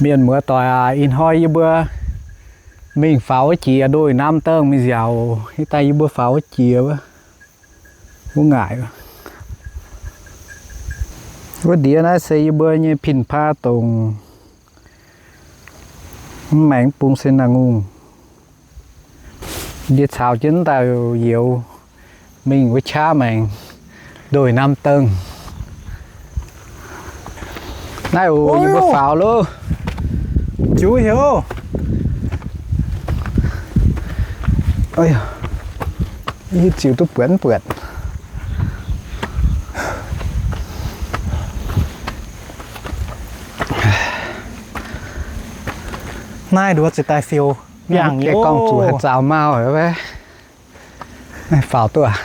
Mienh muoz doic aac, ih hnoi yie mbuo mingh faaux wuov jiex ndoih Nam Dengh mingh nziaauc. Ih daaih yie mbuo faaux wuov jiex wuov, wuov ngaaic. Wuov ndiev naaiv se yie mbuo nyei pin-paa dongc. Mv maengx bung se naaiv ngungh. Yie caux jienv daaih youz mingh wuov qaqv maengx ndoih Nam Dengh. Naaiv oc, yie mbuo faaux loh. Juiv heuc. Ziux duqv buonc buonc. Naaiv nduov ziouc daaih fiou. Yangh gorngv zuqc haih zaux mauh fai? Faaux duqv aqv.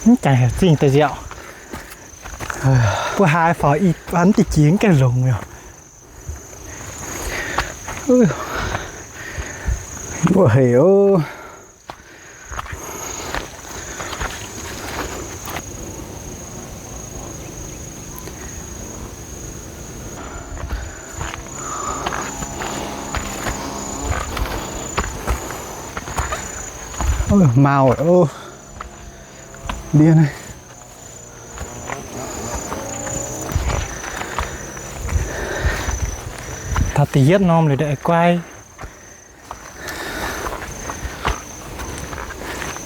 Mv jangx heuc zingh daaih nziaauc. Mbuo haaix faaux ih baan diuh jiex mv gaengh longx mi'aqv. Mbuo hec oc. Mau oc. Ndiev naaiv. Taux da'yietv norm liuz da'guai.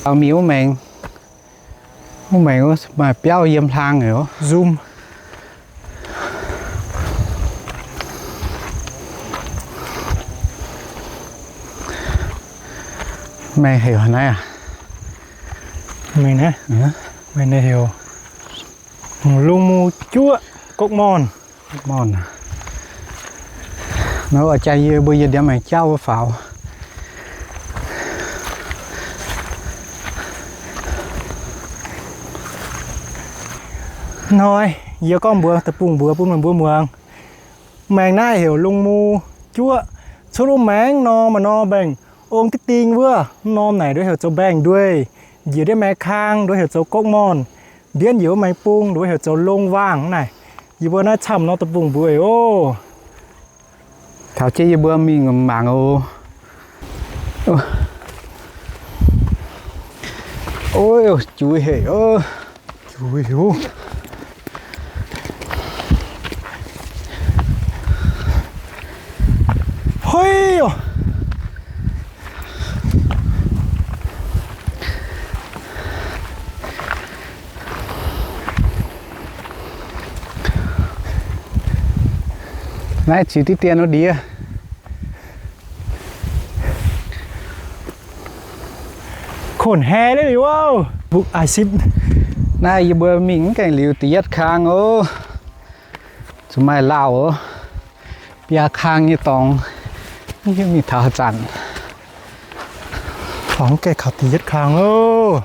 Mingh wuov maengx, wuov maengx maaih biauv yiem hlang oc. Nzung. Maengx heuc naaiv aac? Maengx naaiv, maengx naaiv heuc Lungh Mu Juoqv, Gokv Morn. Morn. Nor jaa yie mbuo yie ndiangx maengx jauv wuov faaux. Hnoi yie gorngv mbuox deic-bung mbuox bun meih mbuo muangx. Maengx naaiv heuc Lungh Mu Juoqv. Cuotv wuov maengx nor maaih norm mbaengx ong diqv ding wuov. Norm naaic nduov heuc zoux mbaengx-ndueiv. Njiec ndiev maengx kang nduov heuc zoux Gokv Morn. Ndiev njiec wuov maengx bung nduov heuc zoux Longh Waangh naaic. Yie mbuo naaiv camv nor deic-bung mbuox oc. Taux jienv yie mbuo mingh mangc oc. Juiv hec oc. Juiv hec. Hei oc. Naaiv ziux diqv dien wuov ndiev. Konh haic liuz oc. Mbungv a'sipv. Naaiv yie mbuo mingh mv gaengh liuz da'yietv kang oc. Zuqc maaih lauh oc. Biaa kang nyei dorngx. Mv hiuv mingh taux haaix zanc. Dorngx gaengh kaux da'yietv kang oc.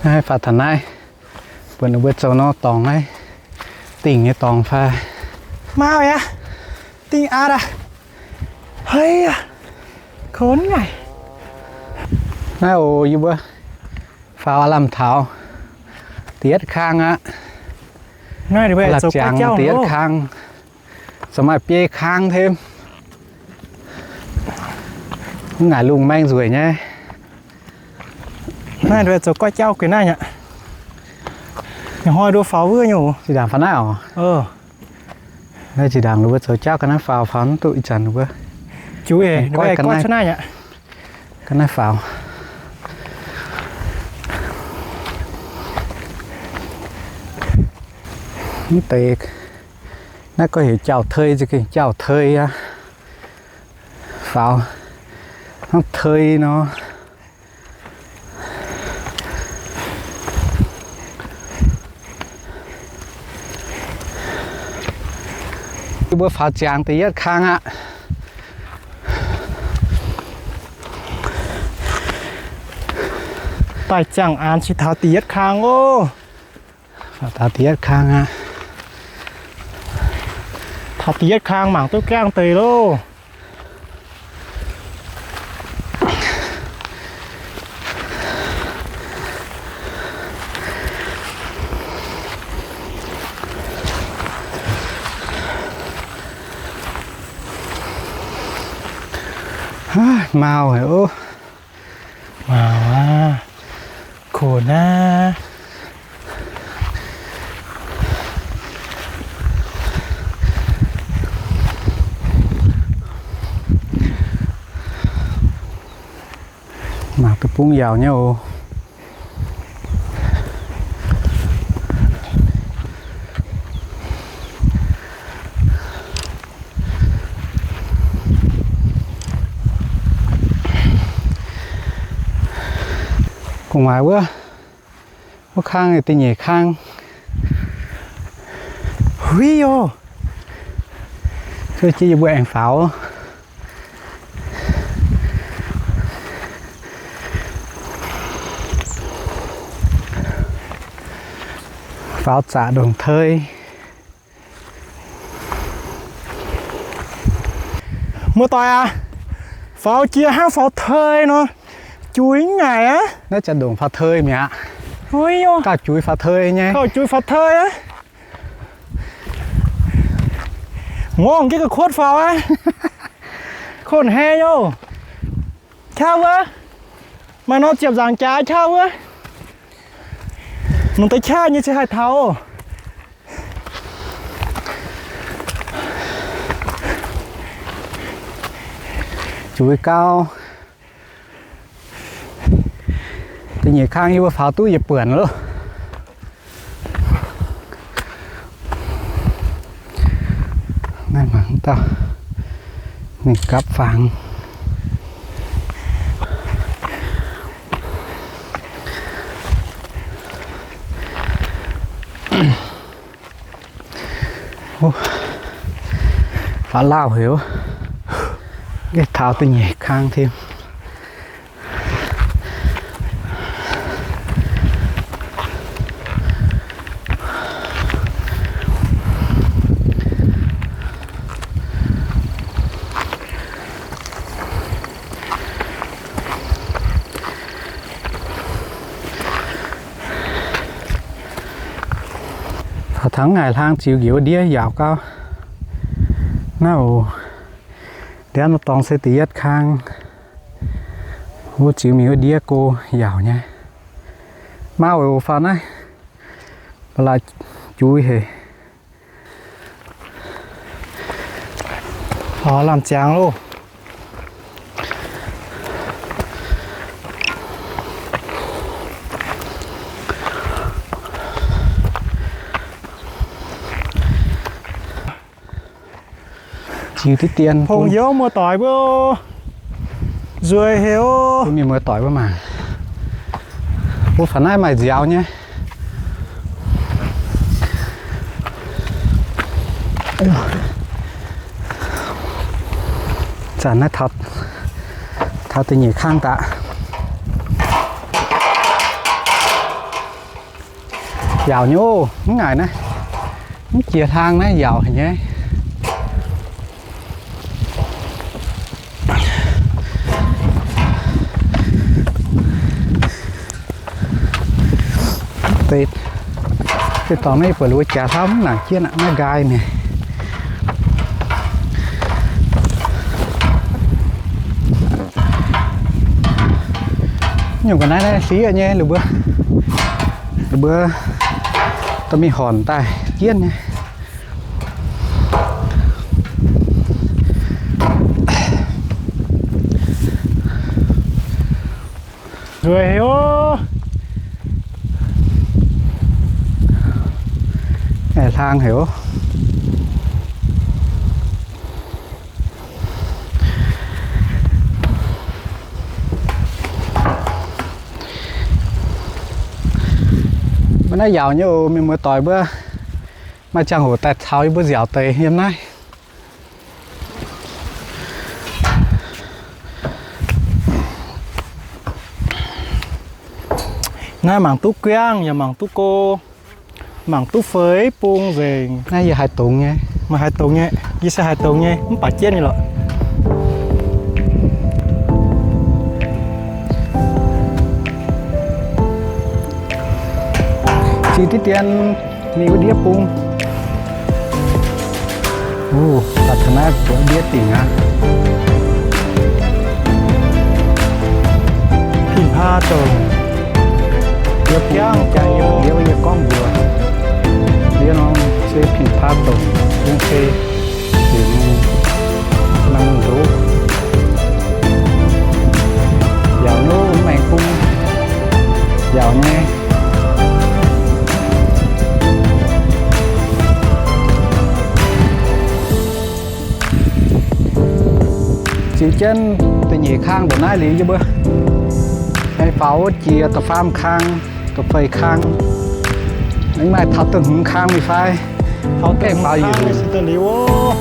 Naaiv faaux taux naaiv, buatc ninh mbuo zoux nor dorngx naaiv, dingh nyei dorngx fai? Mau yaac dingh aqv aac. Hei yaac konv ngaih. Naaiv oc, yie mbuo faaux aav lamh taux da'yietv kang aqv. Naaiv la'jangx da'yietv kang, zuqc maaih biei kang tem. Mv ngaaic lungh maeng nzueic nyei. Naaiv zoux goiv jauv ga'naaiv aqv. Hnoi nduov faaux wuov nyei oc. Zinh ndaangc faaux naaiv oc. Naaiv zinh ndaangc ninh mbuo zoux jauv ga'naaiv faaux, faaux mv duqv ih zanc ninh mbuo. Juv, goiv cuotv naaiv aqv. Ga'naaiv faaux. Mv deix naaiv gorngv heuc jauv-tei, jauv-tei aqv. Faaux hnangv tei nor. Yie mbuo faaux ziangx da'yietv kang aqv. Daaih ziangh aanx cingx taux da'yietv kang oc. Faaux taux da'yietv kang aqv. Taux da'yietv kang mangc duqv gaengh deix loh. Mau haic oc. Mau aqv. Koh naaiv. Mangc duqv bungx yaauc nyei oc. Gu'nguaaic wuov, wuov kang da'nyeic kang. Huiv yoh. Zuov jienv yie mbuo aengx faaux. Faaux zaqc ndongc tei. Muoz-doic aac, faaux jiex hnangv faaux tei nor, juix mv ngaaic aqv. Naaiv jaax-ndongc faaux tei mi'aqv. Gauh juix faaux tei nyei. Gauh juix faaux tei aqv. Ngorngv jienv ga'kuotv faaux aqv. Konh hei yoh. Qaqv wuov. Maaih norm ziepc nzaangc jaax qaqv wuov. Mangc deix qaqv nyei se haih taux. Juix gau. Da'nyeic kang yie mbuo faaux duqv yietc buonc loh. Naaiv mangc dauh mingh gapv fangx. Faaux lauh heuc, taux da'nyeic kang tim. Faaux taux ngaaic hlang ziux njiec wuov ndiev yaauc gau. Naaiv oc, ndiangv nor dorngx se da'yietv kang. Wuov ziux mingh wuov ndiev go yaauc nyei. Mau oc, faaux naaiv ba'laqc juix haic. Lamh ziangx loh. Ziux diqv dien. Pongx hnyouv muoz-doic mbuo, nzueic heuc. Mienh muoz-doic mbuo mangc, mbuo faaux naaiv maaih nziaaux nyei. Zanc naaiv taux da'nyeic kang daqv. Yaauc nyei oc, mv ngaaic naaiv, mv jiex hlang naaiv yaauc haic nyei. Deix, deix dorngx naaiv buatc wuov jaax hlauv mv nangc jienv aqv, maiv nqaai mi'aqv. Nyungc ga'naaiv naaiv hlieqv nyei, la'buo, la'buo dorh mingh hornc daaih jienv nyei. Nzueic haic oc. Aengx hlang haic oc. Mv naaiv yaauc nyei oc, mienh muoz doic mbuo. Maaih ziangh hoc daaih caux yie mbuo nziaauc deix yiem naaiv. Naaiv mangc duqv guiangv yaac mangc duqv go, mangc duqv feix bung nzengc. Naaiv yie haaix dongz nyei? Meih haaix dongz nyei? Yie se haaix dongz nyei, mv baac jienv nyei lorqc. Ziux diqv dien mingh wuov ndiev bung. Ov, baac taux naaiv buatc ndiev dingc aqv. Pin-paa dongc. Yie jangx jangx yie, yie gorngv mbuox ndiev norm se pin-paa dongc, bung se heuc norm ndoqv. Yaauc nyei, mv maengx bung yaauc nyei. Ziux jienv da'nyeic kang ndongc naaiv liuz yie mbuo aengx faaux wuov jiex da'faam kang, da'feix kang. Aengx maaih taux da'hmz kang mingh fai? Taux da'hmz kang mingh se da'liuz oc.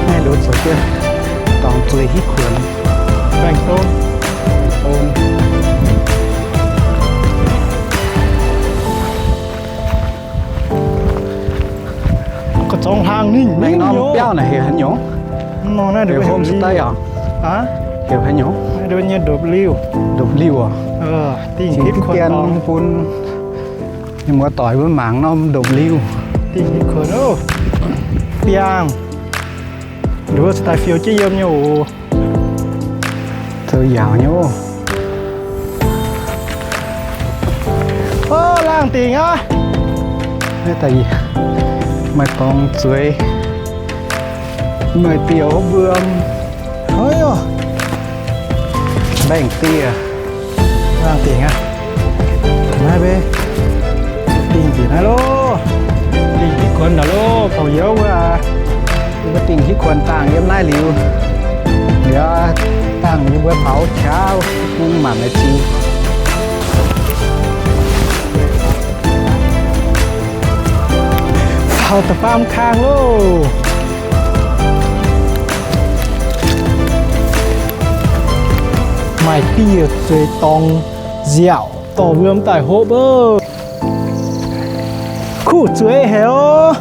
Naaiv luoqc zoux jienv dorngx zueiz hitv kuonx. Baengh don. Baengh don. Ga'zorng hlang ninh mingh norm biauv naaic heuc haaix nyungc? Heuc homestay oc. Heuc haaix nyungc? Ndopv-liuh. Ndopv-liuh oc. Dingh hitv kuonx bun mienh muoz doic mbuo mangc norm ndopv-liuh. Dingh hitv kuonx oc. Biangh. Nduov se daaih fiou jienv yiem nyei oc. Zoux yaauc nyei oc. Ov, laangh dingc aqv. Naaiv daaih maaih dorngx zueiz, maaih diuh wuom. Ov, mbaengx-dieh. Laangh dingc aqv. Naaiv mbe. Dingh njiec naaiv loh. Dingh hitv kuonx naaic loh, porv youz wuov aac. Yie mbuo dingh hitv kuonx dangh yiem naaiv liuz, liuz dangh yie mbuo faaux qaqv bung maanc nyei ziux. Faaux da'faam kang loh. Maaih diuh zueiz dorngx nziaauc dorh wuom daaih hopv oc. Kuv zueiz haic oc.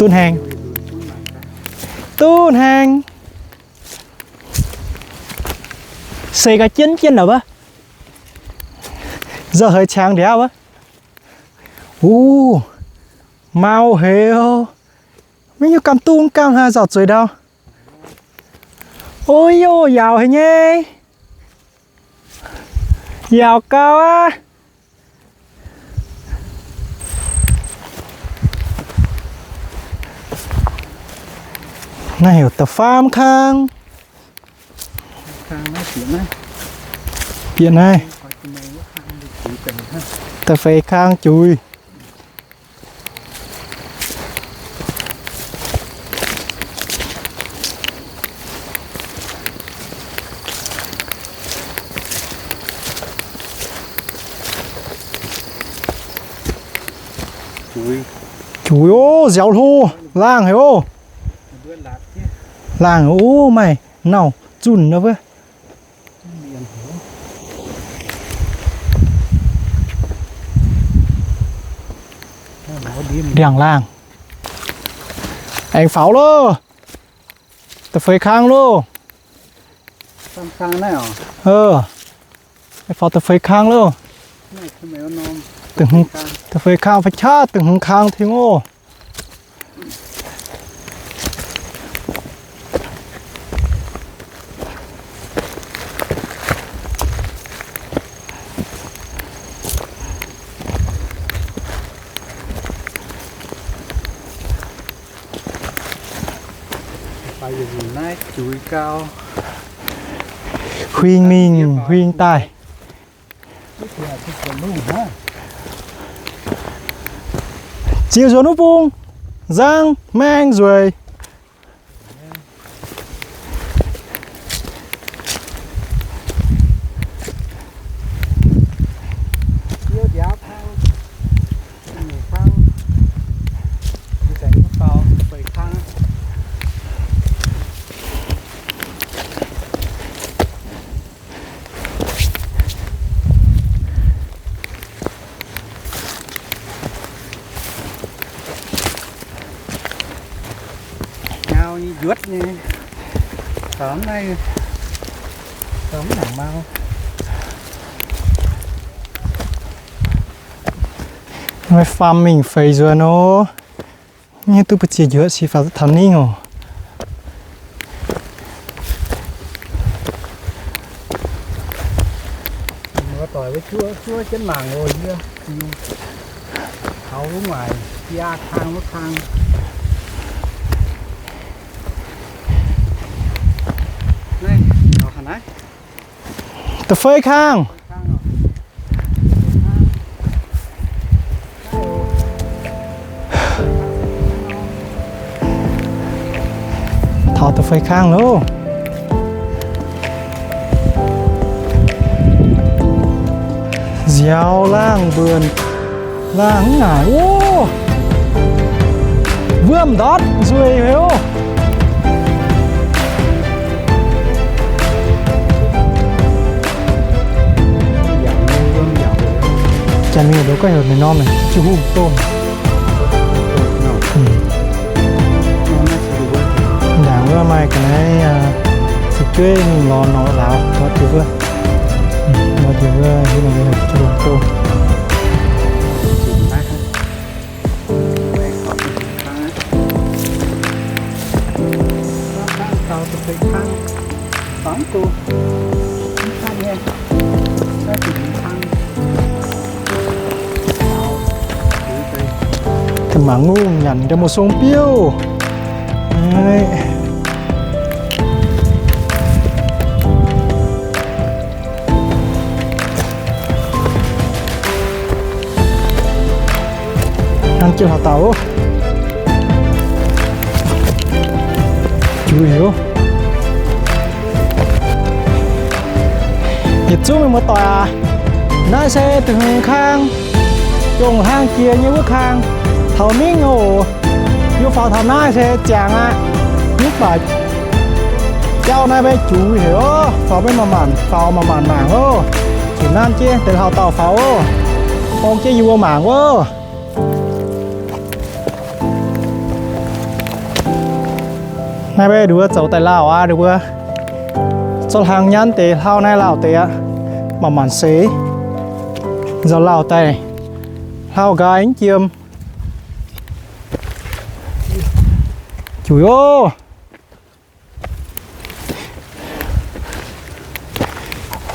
Duqv heng. Duqv heng. Seix ga'jienv jienv naaic wuov. Nzauh haiz qangx ndiav wuov. Uv, mau haic oc. Maiv hiuv gamh duqv gamh haaix nzauh zueiz ndau. Ov, yaauc haic nyei. Yaauc gau aqv. Naaiv heuc da'faam kang. Bieqc naaiv. Da'feix kang juix. Juix oc, nziaaux hlo, laangh haic oc. Laangh oc, maaih nauc zunh nor wuov. Ndiangx-laangh. Aengx faaux loh. Da'feix kang loh. Aengx faaux da'feix kang loh. Da'feix kang fai qaqv da'hmz kang tengx oc. Huing mingh huing daaih. Ziux nzuonx wuov bung, nzang maeng nzueic. Ngau nyei njuotv nyei, taux naaiv, taux mv nangc mau. Maiv faam mingh feix nzuonx nor, nyei duqv mbu'ziex njuotv se faaux duqv taux ningv oc. Doic wuov zuov, zuov jienv mangc oc, yie taux wuov maaic biaa kang wuov kang. Naaiv, taux naaiv. Da'feix kang. Taux da'feix kang loh. Nziaaux laangh mbuonx, laangh mv ngaaic. Ov, wuom ndortv nzueic heuc. Janx mienh nduov gorngv heuc ninh norm naaic jiu hungh dongh. Ndaangc wuov maaih ga'naaiv fu'jueiv mingh lorz norqc lauz ndortv jiu wuov. Ndortv jiu wuov hiuv nor heuc jiu hungh dongh. Mangc ngongh nyanc ndau mbuo song biouv. An jienv hlauv-daauh oc. Juiz heuc. Yietc zungv mienh muoz-doic aac, naaiv se da'hmz kang, dongh hlang jiex nyei wuov kang, taux ningv oc. Yie faaux taux naaiv se ziangx aqv. Mv baac jauv naaiv maiv juiz heuc oc. Faaux maiv maaih maanc, faaux maaih maanc mangc oc. Zuqc nanv jienv deix hlauv-daauh faaux oc. Borng jienv yie mbuo mangc oc. Naaiv mbuo nduov zoux daaih lauh aqv, nduov mbuo zorqv hlang nyanv deix hlauv naaiv lauh deix aqv. Maaih maanc seix nzauh lauh daaih, hlauv nqaai mv jiem. Juiz oc.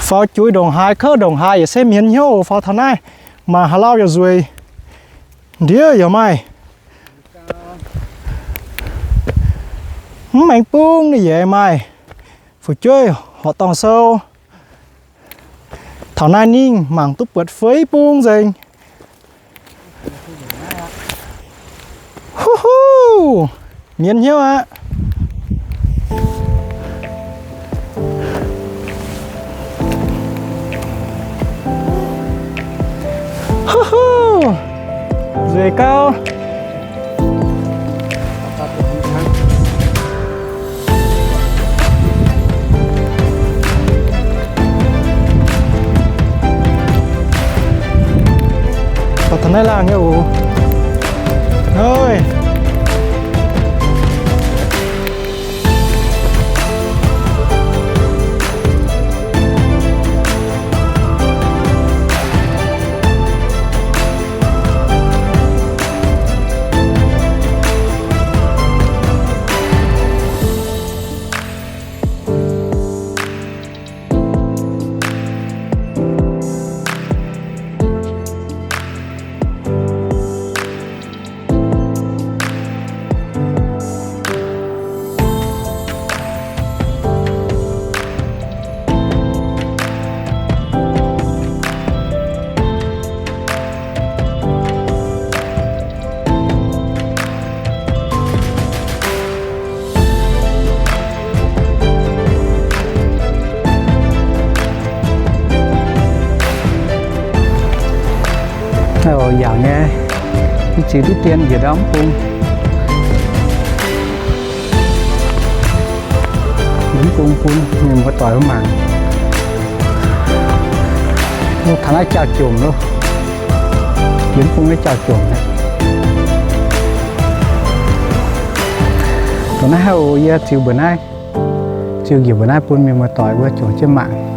Faaux juiz ndongc haaix kouv ndongc haaix yaac se mienz hnyouv. Faaux taux naaiv mangc haaix lauh yaac nzueic, ndiev yaac maaih. Mv maengx bung ninh yaac maaih. Fu'jueiv horqc dorngh sou. Taux naaiv ningv mangc duqv buatc feix bung nzengc. Huv huv, mienz hnyouv aqv. Huv huv, nzueic gauh. Faaux taux naaiv laangh nyei oc. Hnoi. Yaac nyei, i ziux duqv dien njiec ndau mv bung. Mv bung bun mienh muoz-doic mangc. Taux naaiv jauv-jomc loh. Jiex mv bung naaiv jauv-jomc aqv. Dongh naaiv haiv oc, yie ziux mbuoqc naaiv, ziux njiec mbuoqc naaiv bun mienh muoz-doic mbuo jomc jienv mangc.